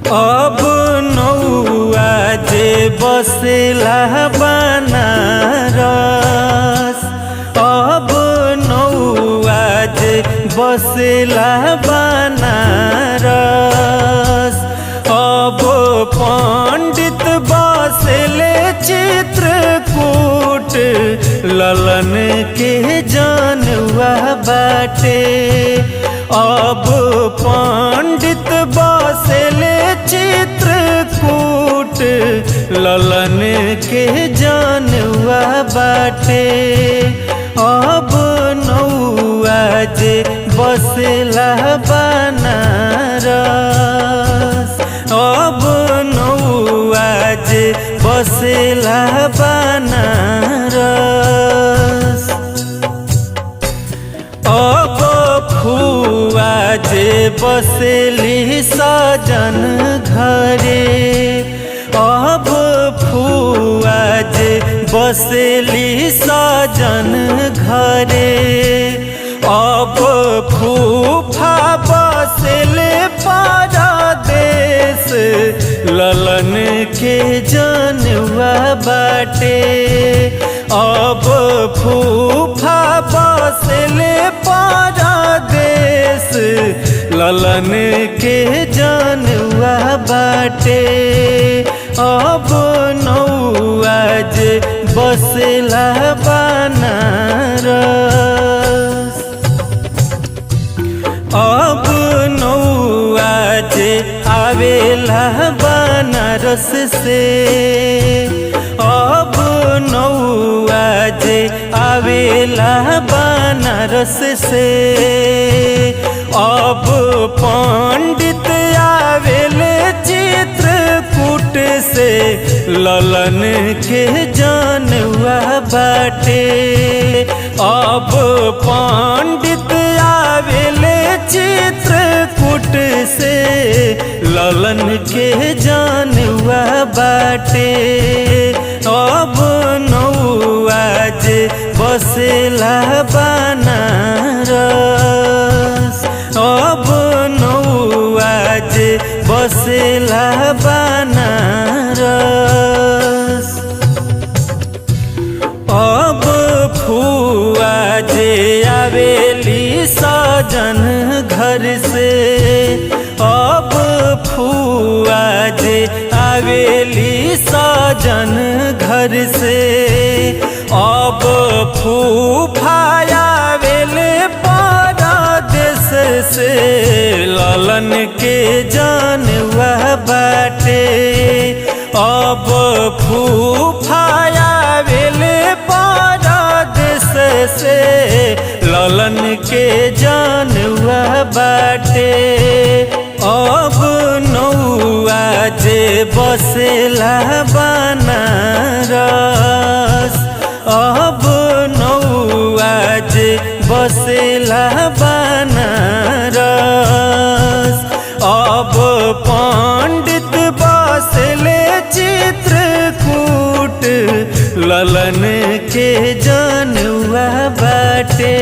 अब नौआ जे बसेला बनारस, अब नौआ जे बसेला बनारस, अब पंडित बसेले चित्रकूट ललन के जनुआ बाटे। अब पंडित बसेले चित्रकूट ललन के जनुआ बाटे। अब नौआ जे बसेला बनारस, अब नौआ जे बसेला बनारस। अब फुआ जे बसेली सजन घरे, अब फुआ जे बसेली सजन घरे, अब फूफा बसेले परदेस ललन के जनुआ बाटे। अब फूफा बसेले परदेस ललन के जनुआ बाटे। अब नौआ जे बसेला बनारस, अब नौआ जे आवेला बनारस से, अब नौआ जे आवेला बनारस से, अब पंडित आवेले चित्रकूट से ललन के जनुआ बाटे। अब पंडित आवेले चित्रकूट से ललन के जनुआ बाटे। अब नौआ जे बसेला बनारस, अब नौआ जे बसेला बनारस। अब फुआ जे आवेली सजन घर से, अब फुआ जे आवेली सजन घर से, अब फूफा आवेले परदेस से ललन के जनुआ बाटे। अब फूफा आवेले परदेस से ललन के जनुआ बाटे। अब नौआ जे बसेला बनारस, अब नौआ जे बसेला बनारस, अब पंडित बसेले चित्रकूट ललन के जनुआ बाटे।